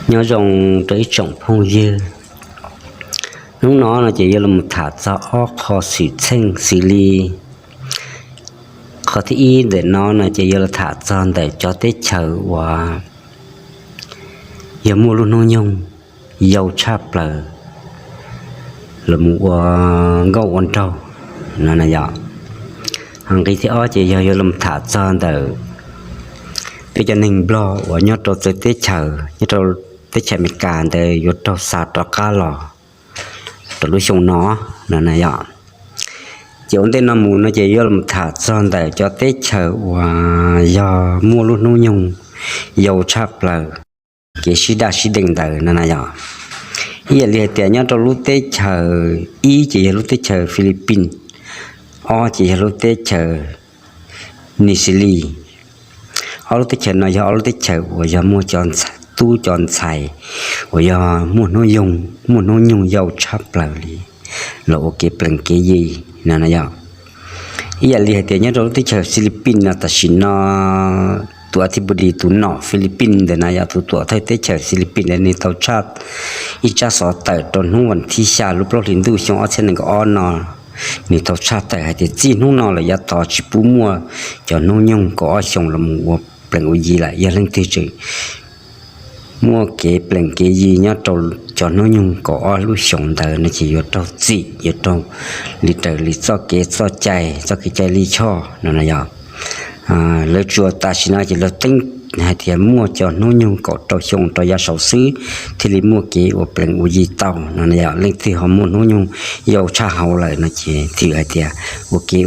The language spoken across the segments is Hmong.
Nyob zoo rau ib tsoom phooj ywg, hnub no no ces yuav los tham txog ob qho xwm txheej xws li qhov thib ib ntawm no no ces yuav los tham txog ntawm cov teb chaws uas yog muaj lub hnub nyoog yau tshaj plaws los mus ua nkauj ua nraug no na yom. Ho nqe thib ob ces yog yuav los tham txog ntawm peb cov neeg Nplog uas nyob rau txawv teb chaws nyob rau teb chaws Amelikas ntawd yuav raug xa rov qab los rau lub xyoo no no na yom. Ces ua ntej no mus no ces yuav los tham txog ntawm cov teb chaws uas yog muaj lub hnub nyoog yau tshaj plaws kev sib daj sib deev ntawd no na yom. Ib yam li hais tias nyob rau lub teb chaws ib ces yog lub teb chaws Philippines, ob ces yog lub teb chaws New Zealand. Ob lub teb chaws no yog ob lub teb chaws uas yog muaj cov tub cov ntxhais uas yog muaj hnub yoog muaj hnub nyoog yau tshaj plaws li los ua kev plees kev yi no na yom. Ib yam li hais tias nyob rau lub teb chaws Philippines no tam sim no tus a thi bu dis tus nom Philippines ntawd na yom, tus tuam thawj teb chaws Philippines ntawd nws tau tshaj ib tsab xov tawm rau hnub vas thib xya lub plaub hlis ntuj xyoo ob txhiab nees nkaum ob no, nws tau tshaj tawm hais tias txij hnub no lawm yav tod tsis pub muaj cov hnub nyoog kaum ob xyoos los mus ua plees ua yi lawm. Yog leej twg tseem muaj kev plees kev yi nyob rau cov hnub nyoog kaum ob lub xyoos ntawd no ces yuav raug txim, yuav raug li raws li txoj kev txoj cai, txoj kev cai lij choj no na yom. Lawv tsuas tam sim no ces lawv teeb hais tias muaj cov hnub nyoog kaum rau xyoo rau yav saud xwb thiaj li muaj kev ua plees ua yi tau no na yom. Leej twg ho muaj hnub nyoog yau tshaj hauv lawm no ces twb hais tias ua kev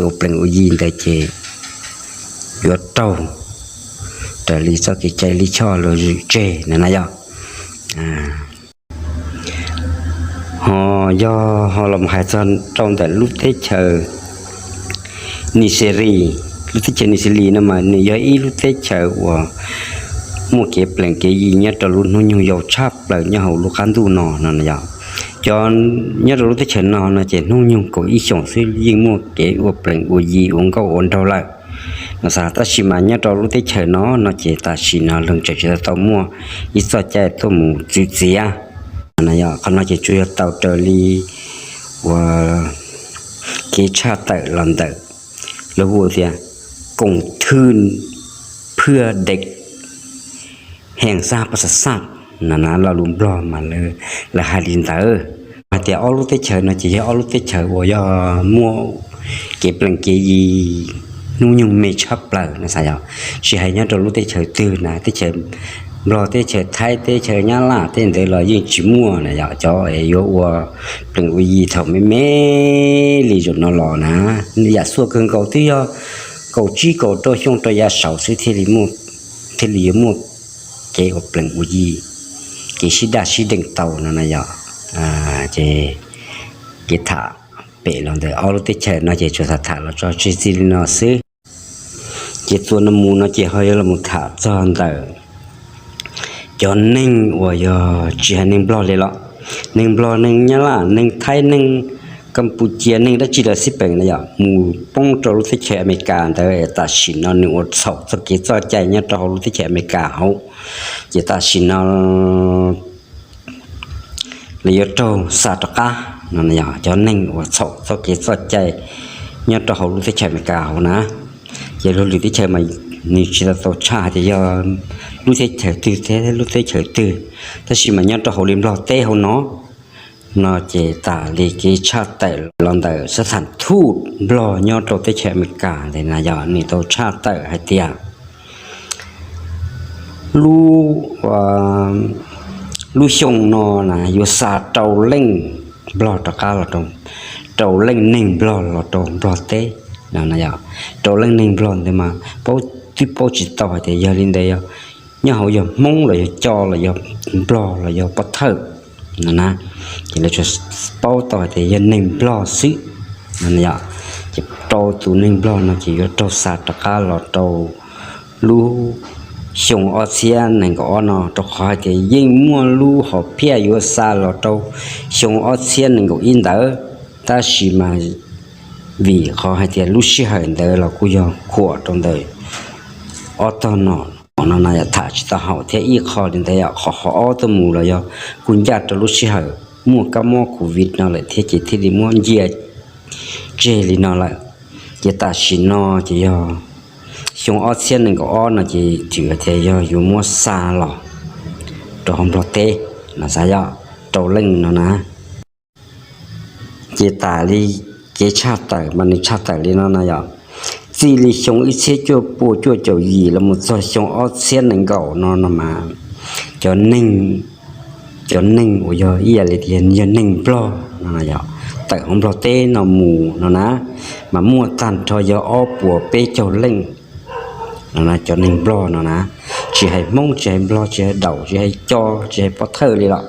ua plees ua yi ntawd ces yuav raug raws li txoj kev cai lij choj los zwm tseg no na yom. Ho yog ho los hais txog rau ntawm lub teb chaws New Zealand, lub teb chaws New Zealand no mas nws yog ib lub teb chaws uas muaj kev plees kev yi nyob rau lub hnub nyoog yau tshaj plaws nyob hauv lub qab ntuj no no yom. Cov nyob rau lub teb chaws no no ces hnub nyoog kaum ib xyoos xwb yeej muaj kev ua plees ua yi ua nkauj ua nraug lawm no xav. Tab sis mas nyob rau lub teb chaws no no ces tam sim no leej tseem tsis tau muaj ib txoj cai tuaj mus txwv txiav no yom. Qhov no ces tsuas yog tau raws li uas kev tshaj tawm los ntawm lawv hu tias koom thư phưa để hàn xa pa xa xaj no na, lo lus Nplog mas lawv hais li ntawd. Hais tias ob lub teb chaws no ces yog ob lub teb chaws uas yog muaj kev plees kev yi hnub nyoog me tshaj plaws no xav yom. Tsis hais nyob rau lub teb chaws twg na, teb chaws Nplog, teb chaws Thaib, teb chaws Nyab Laj tej ntawd los yeej tsis muaj na yom. Cov es yuav ua plees ua yi thaum me me li zaum no los na, yam xuaj kawg nkaus twb yog kaum tsib kaum rau xyoo rau yav saud xwb thiaj li yuav muaj kev ua plees ua yi, kev sib daj sib deev tau no na yom. Ces kev tham pem los ntawm ob lub teb chaws no ces tsuas tham tham los tso tseg txij li no xwb. Ces txuas no mus no ces ho yuav los tham txog ntawm cov neeg uas yog tsis hais neeg Nplog li los, neeg Nplog, neeg Nyab Laj, neeg Thaib, neeg Kampuchia, neeg dab tsi los xij peem na yom, mus poob rau lub teb chaws Amelikas ntawd es tam sim no nws ua txhaum txoj kev txoj cai nyob rau hauv lub teb chaws Amelikas hauv, ces tam sim no lawv yuav raug xa rov qab no na yom. Cov neeg uas txhaum txoj kev txoj cai nyob rau hauv lub teb chaws Amelikas hauv na, ces luag lwm teb chaws mas nws tsis tau tau tshaj hais tias yog lub teb chaws twg thiab lub teb chaws twg, tab sis mas nyob rau hauv li Nplog teb hauv no, no ces tas li kev tshaj tawm los ntawm sab tham thuj Nplog nyob rau teb chaws Amelikas ntawd na yom, nws tau tshaj tawm hais tias lub, lub xyoo no na yuav xa rau leej Nplog rov qab los rau, rau leej neeg Nplog los rau Nplog teb no na yom. Rau leej neeg Nplog ntawd mas paub twb paub tsis tau hais tias yog li ntawd yog nyob hauv yog Hmoob los yog Co los yog Nplog los yog Pov Thawj no na, ces lawv tsuas paub tau hais tias yog neeg Nplog xwb no yom. Ces rau tus neeg Nplog no ces yuav raug xa rov qab los rau lub xyoo ob txhiab nees nkaum ob no, rau qhov hais tias yeej muaj lub hom phiaj yuav xa los rau xyoo ob txhiab nees nkaum ib ntawd, tab sis mas vim qhov hais tias lub sij hawm ntawd los kuj yog khuam rau ntawm ob tog no no na yom, tham tsis tau haum thiab ib qho li ntawd yom, qhov qhov ob tuaj mus los yog kuj ncaj rau lub sij hawm muaj kab mob covid no lawm thiab ces thiaj li muab ncia tseg li no lawm. Ces tam sim no ces yog xyoo ob txhiab nees nkaum ob no ces tseem tias yog yuav muab xa los rau hauv Nplog teb no xav yom, rau leej no na. Ces tas li kev tshaj tawm mas nws tshaj tawm li no na yom. Txij li xyoo ib txhiab cuaj pua cuaj caum yim los mus txog xyoo ob txhiab nees nkaum no no mas cov neeg, cov neeg uas yog ib yam li tias yog neeg Nplog no yog tawm hauv Nplog teb no mus no na, mas muaj tag nrho yog ob puas peb caug leej no na, cov neeg Nplog no na, tsis hais Hmoob, tsis hais Nplog, tsis hais Daum, tsis hais Co, tsis hais Pov Thawj li los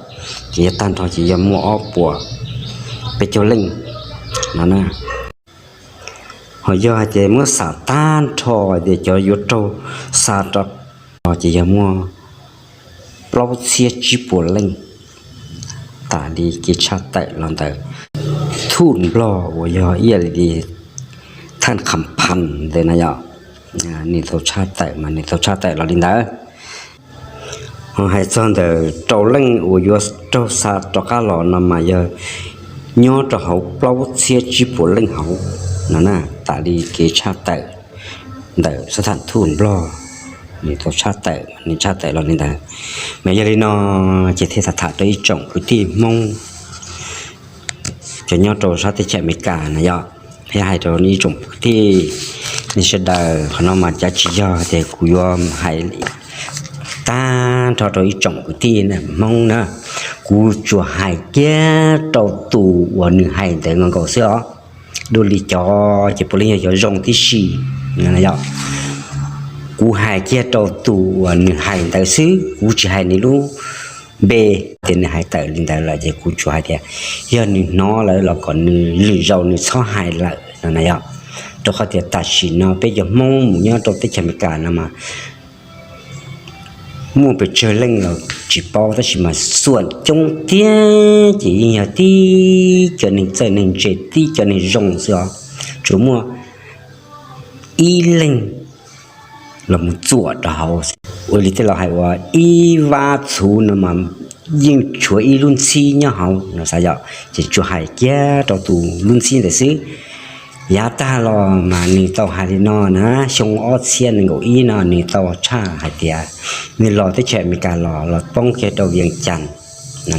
ces yog tag nrho ces yog muaj ob puas peb caug leej no na. Ho yog hais tias muab xam tag nrho tias cov yuav raug xa rov qab ces yog muaj plaub txhiab tsib puas leej. Tas li kev tshaj tawm los ntawm thuj Nplog uas yog ib yam li thaj qham phan ntawd na yom, nws tau tshaj tawm mas nws tau tshaj tawm los li ntawd. Ho hais txog ntawm rau leej uas yuav raug xa rov qab los no mas yog nyob rau hauv plaub txhiab tsib puas leej hauv no na. Tas li kev tshaj tawm ntawm sab tham thuj Nplog, nws tau tshaj tawm, nws tshaj tawm los li ntawd. Mas yog li no ces thiaj tham tham rau ib tsoom kwv tij Hmoob cov nyob rau sab teb chaws Amelikas na yom, thiab hais rau ib tsoom kwv tij nej sawv daws. Qhov no mas cav tsis yog tias kuv yuav hais tag nrho rau ib tsoom kwv tij Hmoob na, kuv tsuas hais kiag rau tus uas nws hais ntawd nkaus nkaus xwb os. Dua li cov ces puav leej yog cov zoo tib si. Kuv hais kiag rau tus uas nws hais ntawd xwb, kuv tsis hais nws lub npe. Tias nws hais tawm li ntawd lawm ces kuv tsuas hais tias yog nws hnov lawm los kom nws lwm zaus nws txhob hais lawm no na yom. Rau qhov tias tam sim no peb cov Hmoob mus nyob rau teb chaws Amelikas no mas muaj pes tsawg leej los tsis paub, tab sis mas xuam coob tiag ces yeej yog tib cov neeg txawj neeg ntse, tib cov neeg zoo xwb os. Tsuas muaj ib leeg los mus txuam rau hauv. Ua li tej laus hais uas ib vab txhuv no mas yeej tshuav ib lub ntxhib nyob hauv no xav yom, ces tsuas hais kiag rau tus lub ntxhib ntawd xwb. Yav tag los mas nws tau hais li no na, xyoo ob txhiab nees nkaum ib no nws tau tshaj hais tias nws los teb chaws Amelikas los, los poob kiag rau Vias Cas no,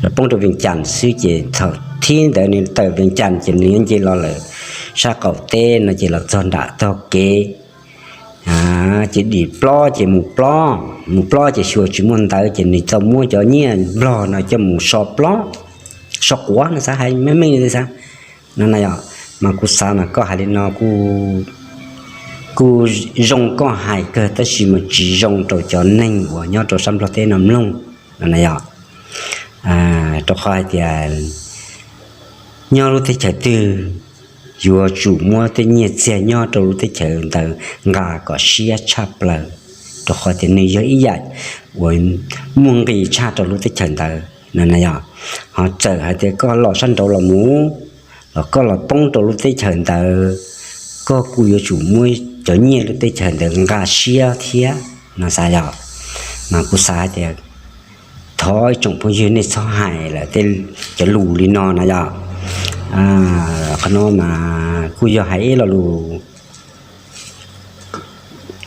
los poob rau Vias Cas xwb ces thaum thib ntawd nws tawm Vias Cas ces nws nce los lawm sab qaum teb no ces los txog nram tog kev ces dim plob ces mus plob, mus plob ces xyuas tsis muaj ntawv ces nws tau muab cov nyiaj Nplog no coj mus so plob, so quav no xav hais meej meej li xav no na yom. Mas kuv xav mas koj hais li no kuj zoo koj hais kawg tab sis mas tsis zoo rau cov neeg uas nyob rau sab Nplog teb no mloog no na yom. Rau qhov hais tias nyob lub teb chaws twg yuav tsum muab tej nyiaj txiag nyob rau lub teb chaws ntawd nqa kom siab tshaj plaws, rau qhov tias nws yog ib yam uas muaj nqis tshaj rau lub teb chaws ntawd no na yom. Ho txawm hais tias koj los sab nraud los mus, los koj los poob rau lub teb chaws ntawd, koj kuj yuav tsum muab cov nyiaj lub teb chaws ntawd nqa siab thiab no xav yom. Mas kuv xav hais tias thov ib tsoom phooj ywg nej txhob hais lawm tej cov lus li no na yom. Qhov no mas kuj yog hais ib lo lus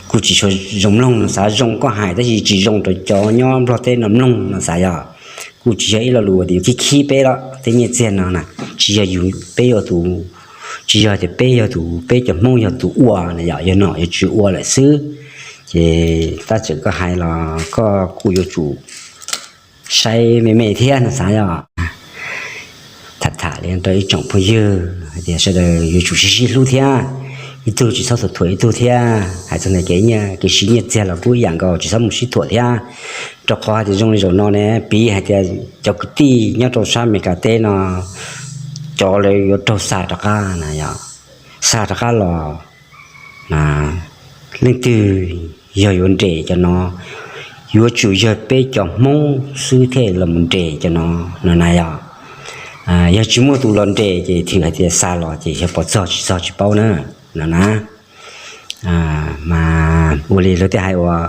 kuj tsis tshua zoo mloog no xav, zoo koj hais tab sis tsis zoo rau cov nyob Nplog teb no mloog no xav yom. Kuj tsis yog ib lo lus uas yuav khib khib peb los tej nyiaj txiag no na, tsis yog yus peb yog tus, tsis yog tias peb yog tus, peb cov Hmoob yog tus ua na yom, yog nom yog tswv ua lawm xwb. Ces tab txawm koj hais los koj kuj yuav tsum saib me me thiab no xav yom. Tham tham li rau ib tsoom phooj ywg hais tias sawv daws yuav tsum sib sib hlub thiab, ib tug tsis txhob thuam thuam ib tug thiab. Hais txog ntawm kev nyiaj kev siv nyiaj txiag los kuj ib yam nkaus tsis txhob mus sib thuam thiab. Rau qhov hais tias zoo li zaum no ne, piv hais tias cov kwv tij nyob rau sab Amelikas teb no, cov lawv yuav raug xa rov qab na yom, xa rov qab los leej twg yog yuav nres cov no, yuav tsum yog peb cov Hmoob xwb thiaj los mus nres cov no no na yom. Yog tsis muaj tus los nres ces thwm hais tias xa los ces yog pov txog tsis txog tsis paub na no na. Mas Ua li luag tej hais uas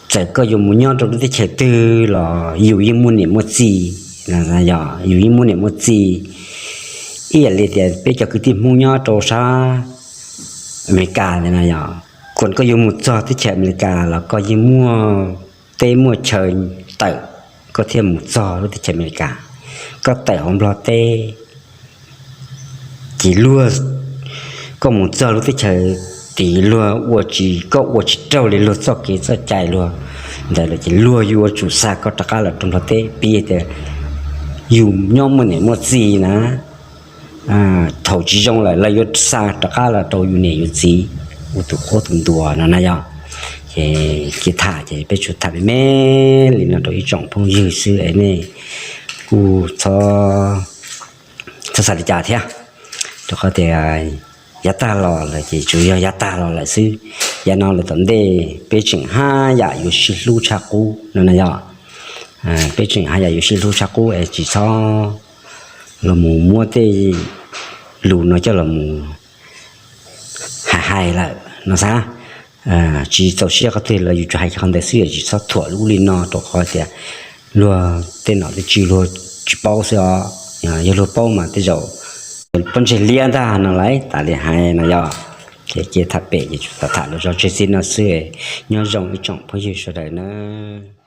txawm koj yuav mus nyob rau lub teb chaws twg los yus yeej muaj niam muaj txiv, yus yeej muaj niam muaj txiv. Ib yam li tias peb cov kwv tij Hmoob nyob rau sab Amelikas no yog, kuv koj yuav mus txog teb chaws Amelikas los koj yeej muaj teb muaj chaw tawm, koj thiaj mus txog lub teb chaws Amelikas. Koj tawm hauv Nplog teb ces luag, koj mus txog lub teb chaws tid luag ua tsis, koj ua tsis raug li luag txoj kev txoj cai luag ntawd lawm ces luag yuav tsum xa koj rov qab los rau Nplog teb. Piv tias yus nyob muaj niam muaj txiv na, thaum tsis zoo lawm lawv yuav xa rov qab los rau yus niam yus txiv ua tus qub tus ntuas no na yog. Ces kev tham ces peb tsuas tham me me li no rau ib tsoom phooj ywg xwb es nej kuj txhob xav li cas thiab, rau qhov tias yav tag los lawm ces tsuas yog yav tag los lawm xwb. Yav no lawm tom ntej peb tseem haj yam yuav sib hlub tshaj qub no na yog. Peb tseem haj yam yuav sib hlub tshaj qub es tsis txhob los mus muab tej lus no coj los mus hais hais lawm no xav. Tsis txaus siab qhov twg los yus tsuas hais qhov ntawd xwb, tsis txhob thuam lub ub li no rau qhov tias luag tej nom tej tswv luag tsis paub xwb os. Yog luag paub mas tej zaum pob ntseg liab ntag no lawm tas li hais no yog. Ces kev tham pem ces tsuas tham los zog tseg txij no xwb. Nyob zoo ib tsoom phooj ywg sawv daws nawb.